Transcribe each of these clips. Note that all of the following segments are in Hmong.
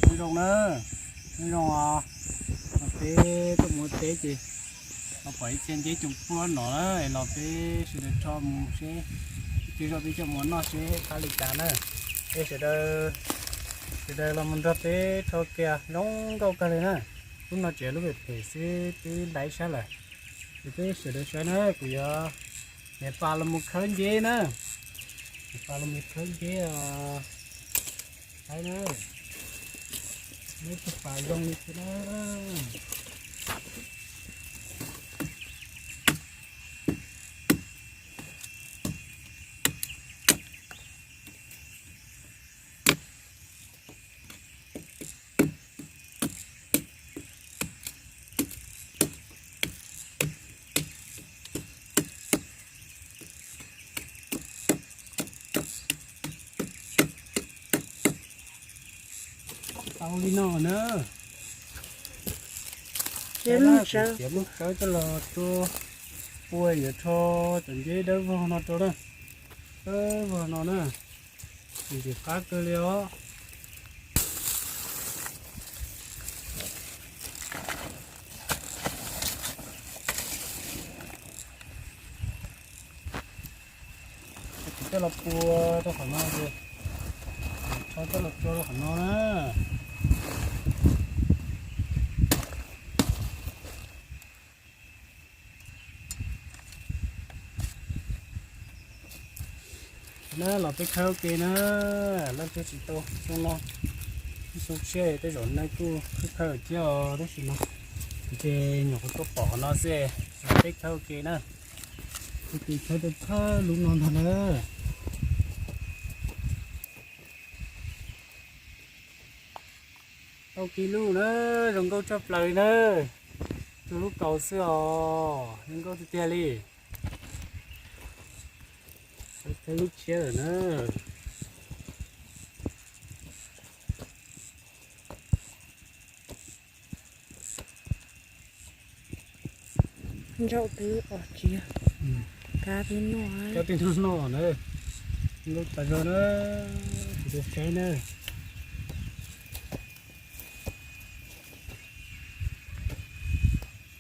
Nyob zoo na, nyob zoo os. Peb tuaj mus teb ces pom ib txhia nceb coom puab no na, los peb sawv daws rho mus seb, peb zoj peb coj mus noj seb qab li cas na. Es sawv daws, sawv daws los mus nrog peb rho kiag, zoo nkauj kawg li na. Lub no tseem lub phem phem xwb, twb hlais sab lawm. Ces peb sawv daws saib na, kuv yuav niam pas los mus khawb nceb na. Niam pas los mus khawb nceb os. Saib na, neb tus pas zoo li thiab na. Tau li no na. Tiav lub kawb coj los rua pua yuav rho cov nceb dawb vog no rau na. Dawb vog no na. Ntxim qab kawg li os. Coj los pua rau qhov no, rho coj los rau qhov no na. Na los peb khawb ua ke na, leej twg tsis tau xyoo no, ib xyoo tshiab tej zaum neeg kuj khawb khawb thiab os, tab sis no ces nyuam qhuav tuaj pom qhov no xwb, los peb khawb ua ke na. Kuv tus khawb tau thawj lub no ntag na. Tau kiag lub na, zoo nkauj tshaj plaws li na. Tsuas lub kaus xwb os, zoo nkauj tiag tiag li. Tau lub tshiab lawm na. Ntsaum twb os tsis yog, kab twb noj, kab twb noj noj na. Nkauj tas zog na, kuv saib na.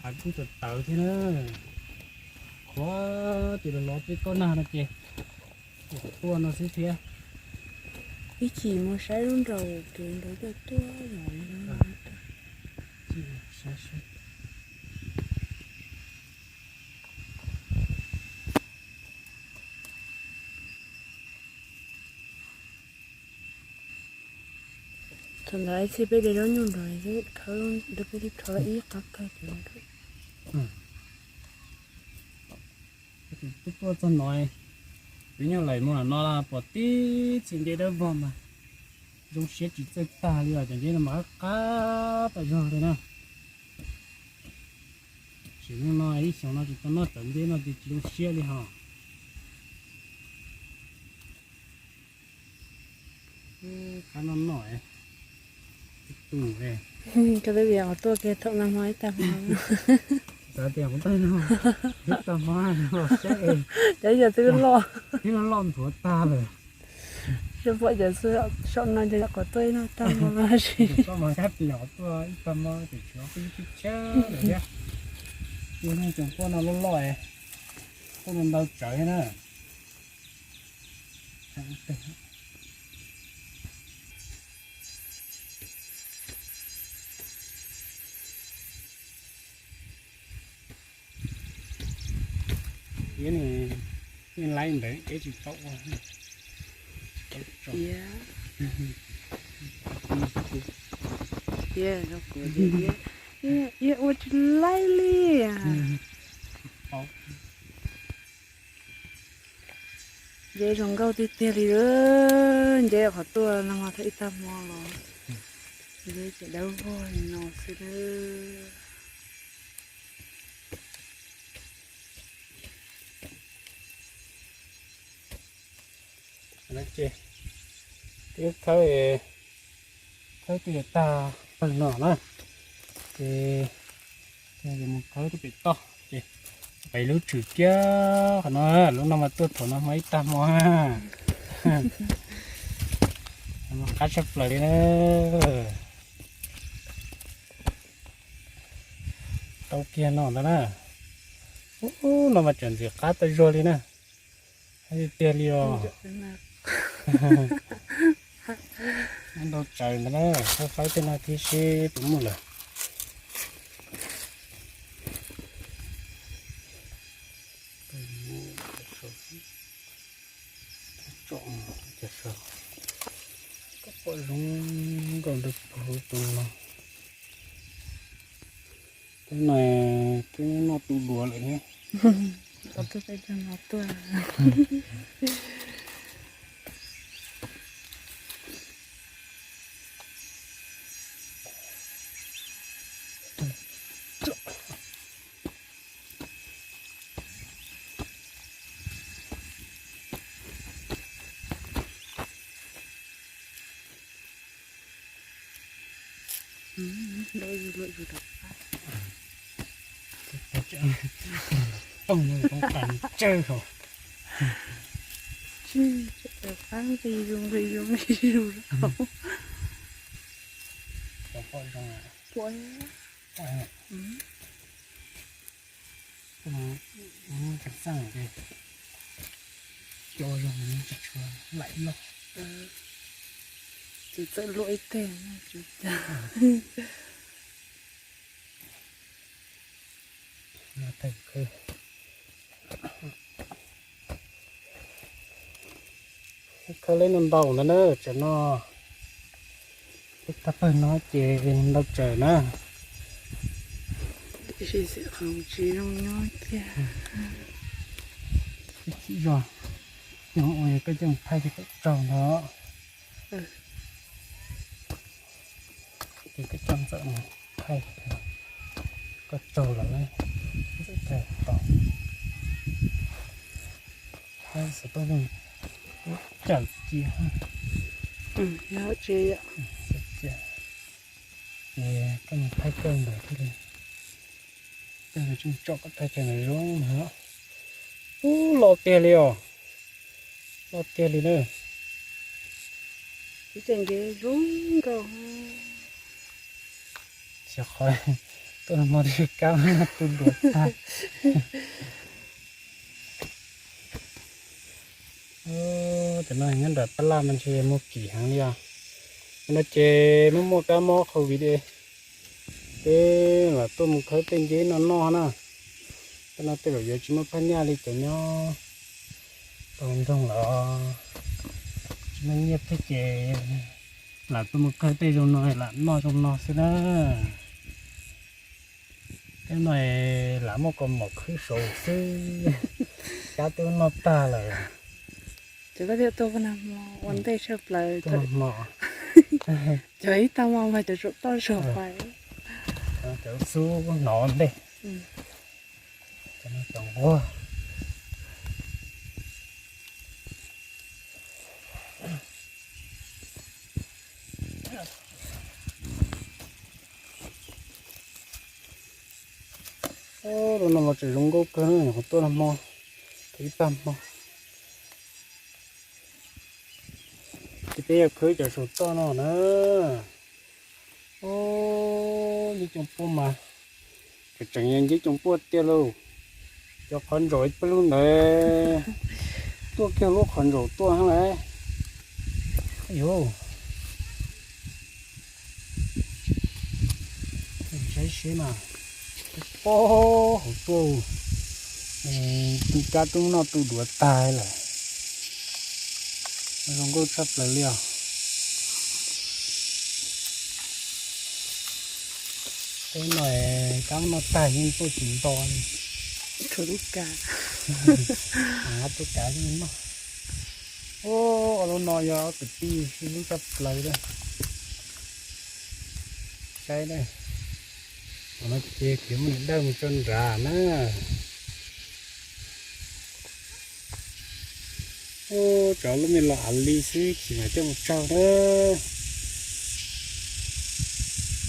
Hav kub tawv tawv thiab na. Qhuav ces los los peb kob nag no ces tuaj no xwb thiab. Ib chim mus saib lub nraum kev nraud coj tuaj los li no. Thaum ntawd ib txhij peb de zaub nyuj nrog khawb, peb twb rho ib qab kawg ces twb tuaj txog no, peb nyuag laim mus no pom tib txhia nceb dawb vog mas zoo siab tsis txawj tag li os, cov nceb no mas qab tas zog li na. Tsis, hnub no ib xyoos no tsis tau noj cov nceb no ces tsis zoo siab li hos. Qab noj noj, tus, koj twb tias qhov tuaj kiag thaum nag hmo ib tag hmo. Xav tias qhov tuaj no ib tag hmo los saib es cov yog twb loj, twb loj nthuav tag lawm. Saib pom cov xwb saum no ces qhov tuaj ib tag hmo no sis koj mas kab tias qhov tuaj ib tag hmo ces tsis qhov tuaj ib tug tshab lawm thiab. Tus neeg tseem tuaj no loj loj, tuaj no ntau tsawv thiab na. Iab, nej laib ntawd ib tsis tau ua. Iab, iab ua tsis laib li. Nceb zoo nkauj tiag tiag li, nceb qhov tuaj no mas thaum ib tag hmo los nceb ces dawb vog li no xwb na. Ces twb khawb, khawb twb yuav tag no na, ces mus khawb twb pem toj ces pem lub tshwm kiag qhov no, lub no mas tuaj thaum no hmo ib tag hmo. Qab tshaj plaws li na. Tau kiag no ntag na. Ub, no mas tseem ntxim qab tau zuag li na. Hais tiag li os. Ntau tsaws ntag na, faib faib tej no thiab seb puas muaj lawm. Koj pom zoo nkauj dawb paug tus no. Tus no twb noj tu duav lawm thiab. Poob no toob qas tsawg hos. Tsis, tsis tawm qab nqis zus nqis zus nqis zus. Pom zoo. Pom. Txaj txaj, cov zoo tsis tshua laim loj. Ces txawm luaj ib teg. Khawb leb no ntau ntag na, tsam no. Peb tag pawg no ces ntau tsaws na. Ib chim zog, no ua koj coj mus thaij thiab koj tsaug ntag. Ces koj coj ntxawm mus thaij, koj tsaug lawm ntxawm thaij tau. Thaij xov tooj zoo, cawm cia. Ces koj mus thaij kawg ntawd thiaj li. Koj tsom koj thaij chaw ntawd zoo na. Ub, loj tiag li os. Loj tiag li na. Tsis tseem nce zoo nkauj. Xyov qhov tuaj hmo twg kab tu duav tag. Cov no nyob nram tab laj mas ntshe muag kim heev li os. Cov no ces muaj muaj kab mob covid, peb lam tuaj mus khawb tej nceb no noj na. Tej no tej zaum yuav tsis muaj phaj nyaj li cov nyob tau nroog los tsis muaj nyiaj thiab ces lam tuaj mus khawb tej zoo no lam noj zoo no xwb na. Tej no lam muab kaus mom khwb saud xwb, kab twb noj tag lawm. Ces koj thiaj tuaj ua ntej tshaj plaws. Tuaj hmo. Cov ib tag hmo mas cov saum toj zog pais. Cov xub hnov ntej. Cov no cov nquag. Lub no mas tseem zoo nkauj kawg na, nyuam qhuav tuaj hmo, ib tag hmo. Ces peb yuav khwb cov saum toj no na. Nceb coom puaj mas, tseem tseem yog nceb coom puaj tiag lauj. Cov qhov ntsaum ib pawg lug ntawd tuaj kiag lub qhov ntsaum tuaj hab lauj. Yuav saib seb mas, pob hauv tuaj, tu kab tub noj tu duav tag lawm. Zoo nkauj tshaj plaws li os. Peb no kab noj tag yeej tuaj tsis nto li. Tshuav lub kav, tshuav lub kav yeej noj. Ua lub no yog kwv tij sib hlub tshaj plaws li. Saib na, no ces khiav mus dawj mus tso nrad na. Ub, tsov lub me los av li xwb, tsis mam coj mus tsaug na.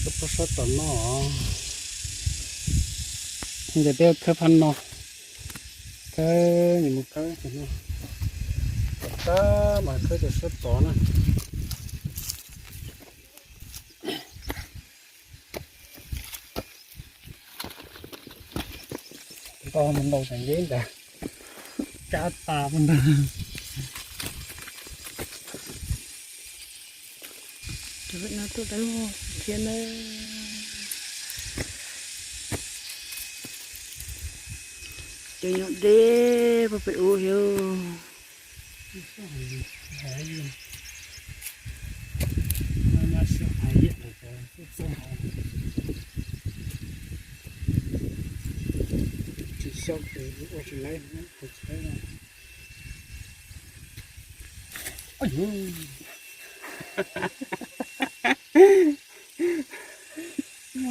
Coj pub sab tom no. Ntawm peb khawb phab no, khawb, mus khawb tom no, tom tab mas khawb tom sab tod na. Mus ntaus tas nce ntawd, kab tas mus ntag. Cov pem no tuaj dawb vog thiab na. Cov nyob deb puag pem ub thiab. Tsis xyaum ces ua tsis laib.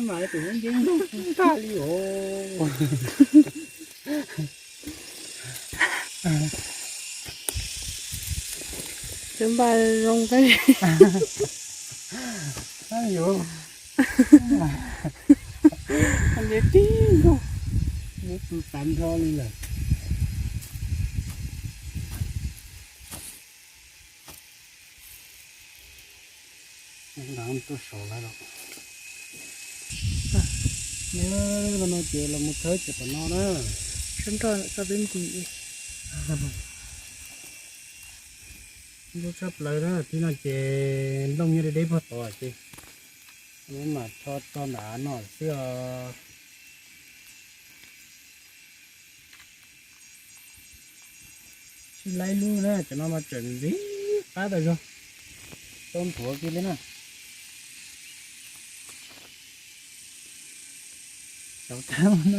Mas tus nyob nce ntag li os. Cov npaj zoo kawg. Yuav nti tib nkaus, yuav tu tas nrho li lawm. Tuaj saud lawm los. Nyob no ces los mus khawb ces tom no na. Sab nroj txoj peb nti. Ntub tshaj plaws na, tib no ces nplooj nyob deb deb puag tod ces mam rho tso nram no xwb os. Sib laib lub na, cov no mas tseem ntxiv qab tas zog, tau nthuav kiag li na. Xyov tab no,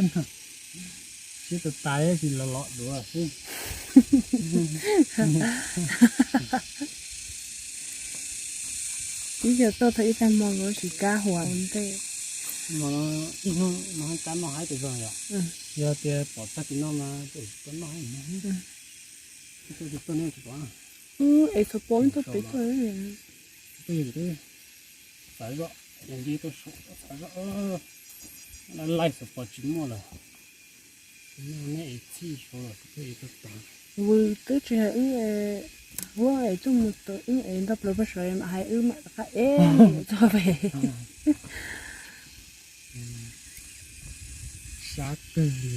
sib tus tais tab sis los los duav xwb. Ib yog tuaj tau ib tag hmo los sis kab huam ua ntej. Ib hnub no kab noj haib tas zog yom. Yog tias pom tag kis no mas tuaj noj haib. Tuaj tsis tuaj nej tsis pom. Es txhua pom tuaj pem tuaj. Tuaj yog xav zoj, yog nce tuaj saud xav zoj, laij xav pom tsis muaj lawm. Neb es txhij saud los tuaj es tuaj pom. Vwm twb tsis hais wb, huab es tuaj mus tau wb es nrog plaws pag saud mam hais wb mam rov qab ev txog pem. Sab kawg li.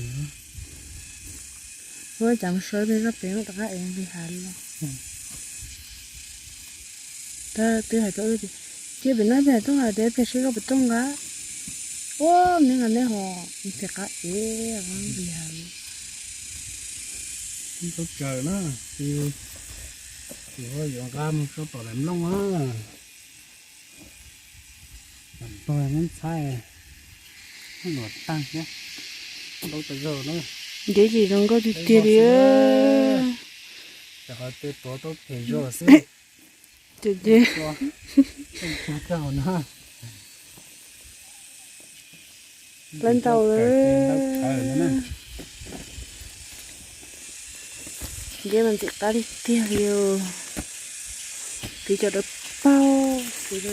Huab cas mus saib peb zoj pem mam rov qab ev nqis hav los. Tab twb hais rau wb tias cia pem no peb hais tuaj hais tias peb saib zoj pem tuaj nqa. Ua, neb nqa neb ho, neb pem qab ev nqis hav los. Tau tsaws na, ces ces huab yuav nqa mus tso tom daim nplooj na. Tag muab ntxhab, luam tag thiab, ntau tas zog na. Ntev ces zoo nkauj tiag tiag li. Rau qhov twb tuav tau phem zog xwb. Ces ces, lawv ntau lawm. Ntev mas ntxim qab tiag tiag li. Tiv cov dawb paug xwb.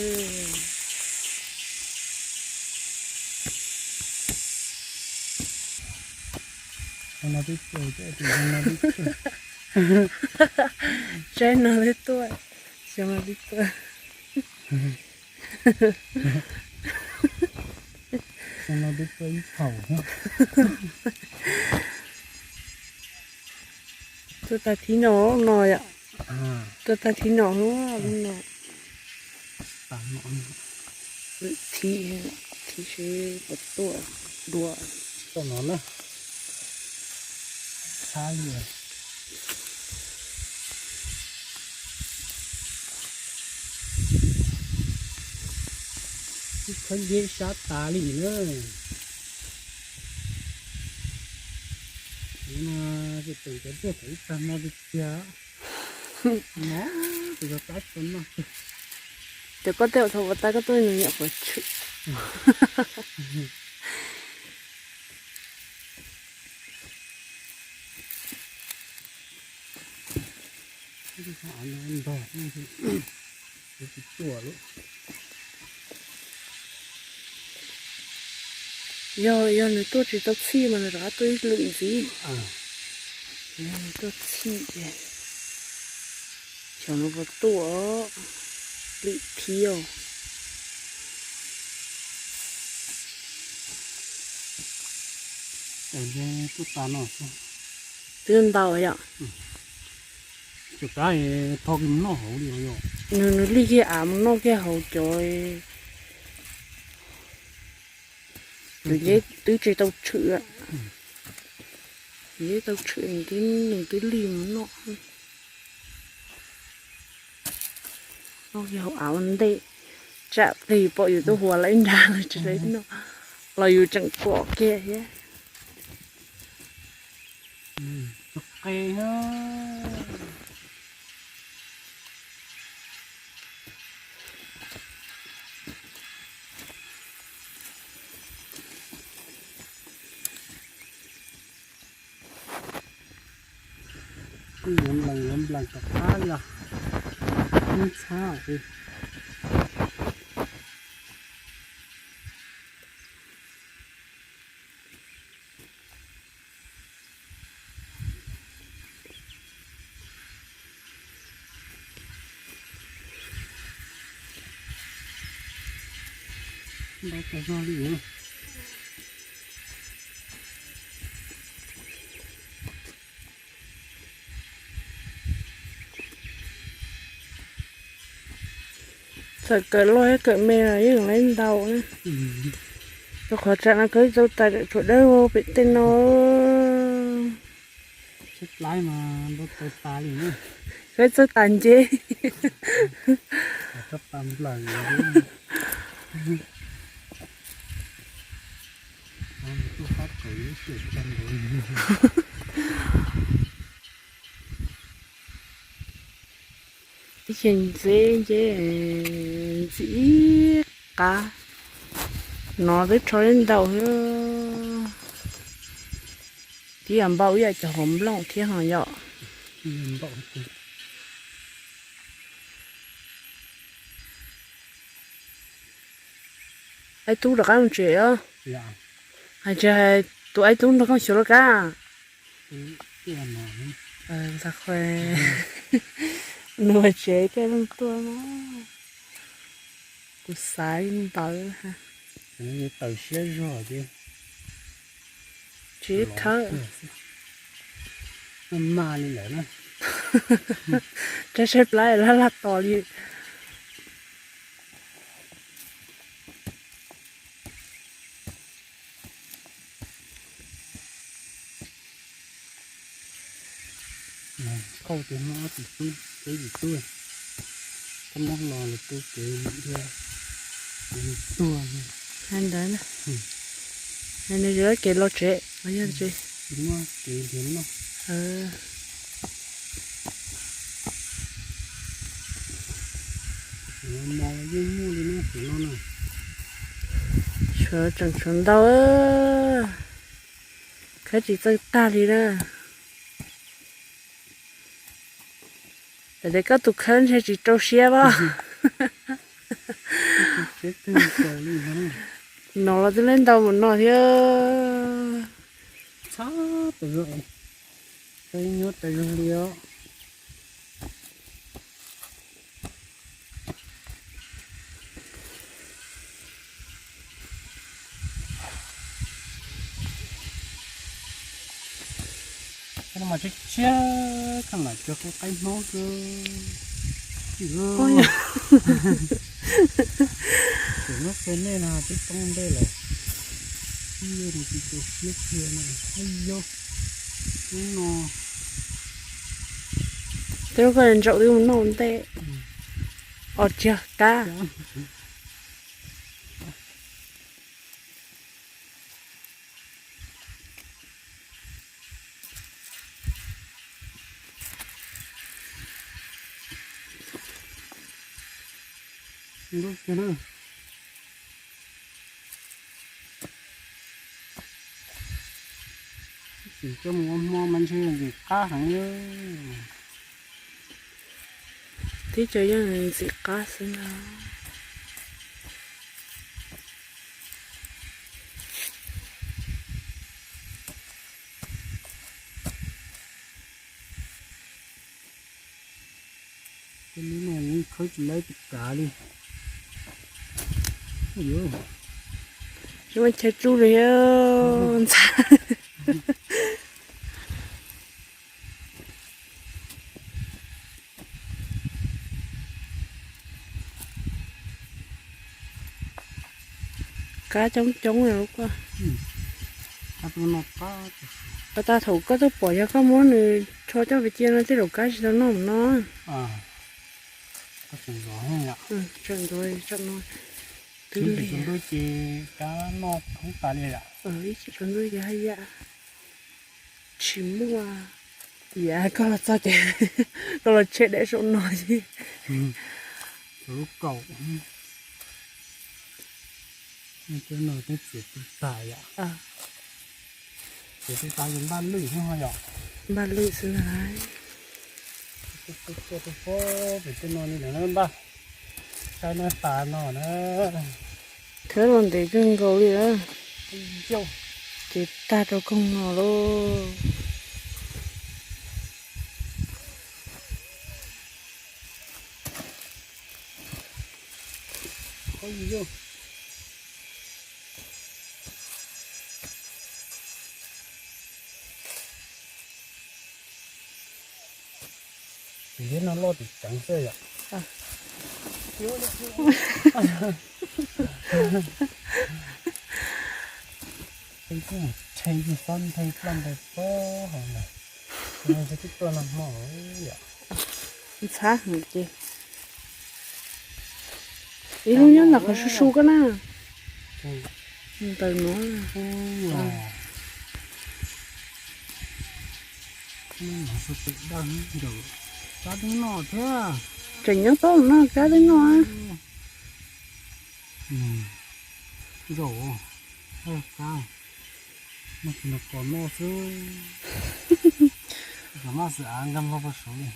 Tsaib no twb tuaj, xyoo no twb tuaj. Xyoo no twb tuaj ib thaum. Tuaj tag thib no no yom. Tuaj tag thib no no. Thib, thib seb puas tuaj dua. Tuaj no na. Txhab li. Ib khob nceb sab tas li na. Tus no ces tseem cov tuaj thaum ib tag hmo tiag tiag. Tus zog tab tsis tau noj kiag. Ces koj tej zaum thaum ua tag koj tuaj nws nyuam qhuav tshwm. Ntog, tsis tuaj lawm. Yog, yog nws tuaj tsis tau txhij mas nws rov qab tuaj ib lwm ntxiv. Nws tuaj txhij ces xyov nws puas tuaj lwm thib os. Tuaj tas no. Twb ntau yom. Cov kab tho kiag mus noj hauv li yom. Nws, nws li kiag av mus noj kiag hauv cov. Twb tsis tau tshwm, twb tsis tau tshwm, nws twb, nws twb li mus noj. Noj kiag hauv av ua ntej, tsam plig pom yus tuaj hua lawv nrad los tsis tau noj, los yus tseem pom kiag thiab. Kuj yuav nplees yuav nplees rov qab li os. Ntxhab os. Ntau tas zog li. Txawm kawm loj thiab kawm me los yeej laib ntau na. Rau qhov tsam no kawg txaus tas, tshuav dawb vog pem tej no. Kawg txaus tas nceb. Ib ce ntxeb nceb ntxim qab. No twb rho ib ntaus thiab. Tib yam npaum ib yam cov hauv nplooj thiab ho yom. Aib tub rov qab mus tsev os. Hais tias tus aib tub nrog koj xyuas laj kab. Ntxhais, nws ua tsev koj tuaj no. Kuv xav li ntawd. Taws siab zog ces tsis khawb. Mas li lawm na. Tshaib tshaib plab laj laj tos li. Khauj ces muab ob tug tub, peb tug tub, koj muab los lawv tu kev thiab, ces nws tuag. Hais ntawd na, nws yuav kev los tsev los yog tsis muaj kev nrhiav noj. Mos yeej muaj li no, tus no na. Tshuav tseem tshuav ntau, khawb tsis txawj tag li na. Tam tias koj tus khawb ntshe tsis rau siab los. No los twb laib ntau mus no thiab. Txhob tas zog, nyuaj tas zog li os. Mas tshiab tshiab, koj lam cog qaib hmoob xwb. Tsis muab qhia nej no twb poob ntej lawm. Ib yam li tsis tu siab kiag no. Ib yam, hnub no twb koj ntsaum twb mus noj ntej, os tsis yog kab. Ntub kiag na. Tsis coj mus ua hmo mas ntshe ntxim qab heev li. Tib co yeej ntxim qab xwb na. Tej lub no khawb tsis laib tus kav li. Tsis muaj chaw tsuj li ntxhais. Kab coob coob li lub ko. Tag thaum koj tuaj pom yog koj muab nws rho coj pem cia no tej zaum kab tsis tau noj mus no. Tseem ntxuav, tseem ntxuav no. Twb ib chim tsaus ntuj ces kab noj thoob tas li. Ib chim tsaus ntuj ces haj yam tsis muaj. Yam koj los txog ces koj los tshem daim saum no thiab. Lub kaum. Cov no twb txiav tu tas yom. Txiav tu tas ces npaj lwj xwb ho yom. Npaj lwj xwb na. Tuaj tuaj tuaj tuaj pem tej no li lawm na npaj. Saib na tas no na. Khawb los ntev kawg nkaus li na. Ces tag rau koog no lauj. Tus liab no loj tim ceev xwb yom. Peb kuj mus rhe yig xob nrhe ploj ntais pob hauv lawm. Nws twb tuaj nag hmo yom. Ntxhab heev ces. Ib lub nyob ntawm qhov su su koj na. Ntawm no. Kab twb noj thiab. Tseem nyob toj no kab twb noj. Zaum, kab, noj tsis noj kos noj xwb. Kom maj xwm av nkag npog pag saud li.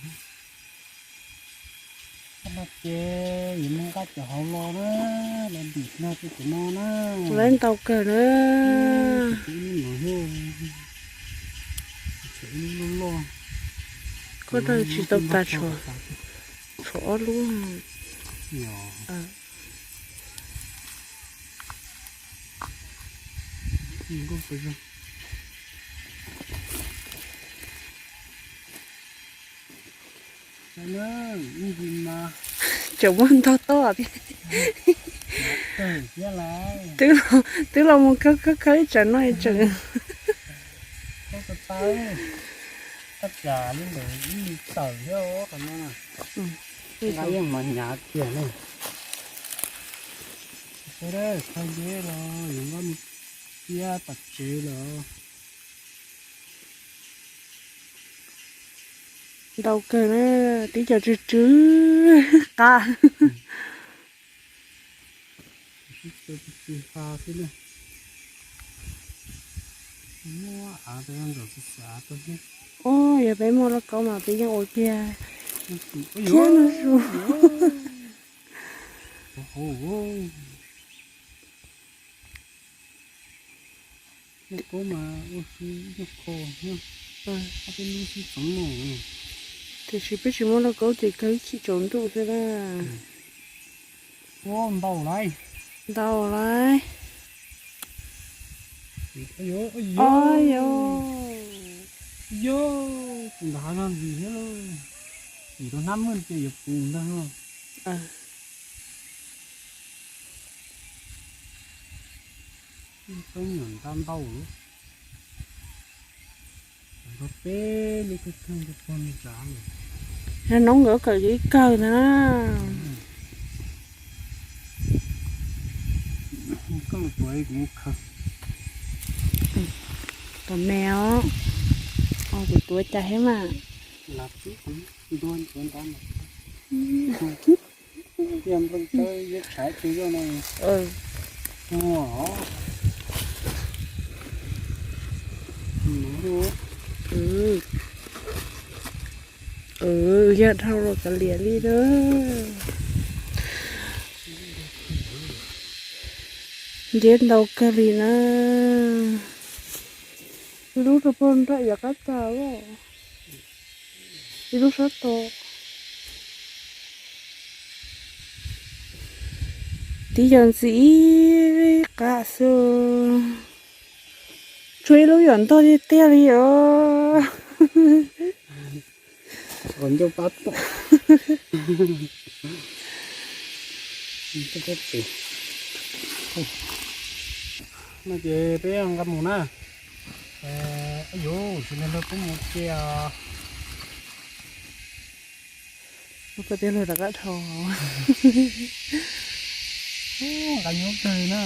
Koj no ces yus muaj nqaj cov hauv los na, los dim no rau cov no na. Lawv ntau kawg na. Ib lub loj loj. Koj rau tsis tau tas tshuav, tshuav ob lub. Tseem muaj ntau toj thiab. Twb los, twb los mus khawb khawb khawb ib tsam no tseem. Yeej mas hnyav tiag ne. Thaij deb los yus nqa mus tiab tom tsev lawm. Ntau kawg na, tib co tsw tsw qab. Ub, yog peb muaj lauj kaub mas peb yeej ua kiag thiab no su. Tiam sis peb tsis muaj lauj kaub ces kawg ib chim tsaus ntuj xwb na. Ntau lawm. Ntau lawm. Yog, yog, tus ntawd hav zog ntxiv thiab lauj. Vim rau hnab muaj ces yuav puv ntag no. Peb nyuam nta ntau lawm. Nrog peb lub kawg kawg rau pog nws tsav lawm. Yog noob nkawd kawm ib kawg ntag na. Koj mus tuav kuv mus khaws. Tom me os. Kuv tuav cas thiab mas. Yog dhau los kav liam li na. Nceb ntau kawg li na. Ib lub rau pog nram yav qab tsuas, ib lub sab tod. Tib yog ntxim ib qab xwb. Tshuav ib lub yam ntog tiag tiag li os. Ncauj pab tom. No ces peb nqa mus na. Yuav tsis li nrog peb mus ke os. Lub koj tiab lug rov qab dhau. Nqa nyob kawg na.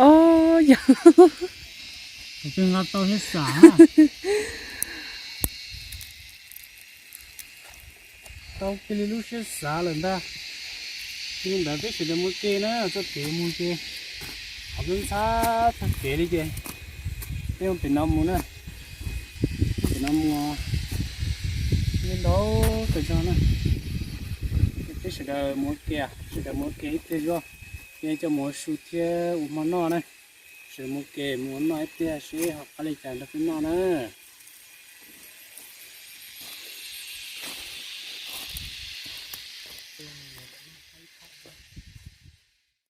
Ob yam. Tus twg nqa tau thiab xav. Tau kiag li lub siab xav lawm ntag. Li ntawd peb sawv daws mus ke na, txoj kev mus ces qhov ntxhab txog kev li ces peb mus pem no mus na. Pem no mus li ntau pes zog na. Peb sawv daws mus ua ke, sawv daws mus ua ke ib pliag zog, ces coj mus ua su thiab ua hmo noj na. Sawv daws mus ua ke mus ua noj ib pliag seb ho qab li cas nrog peb noj na.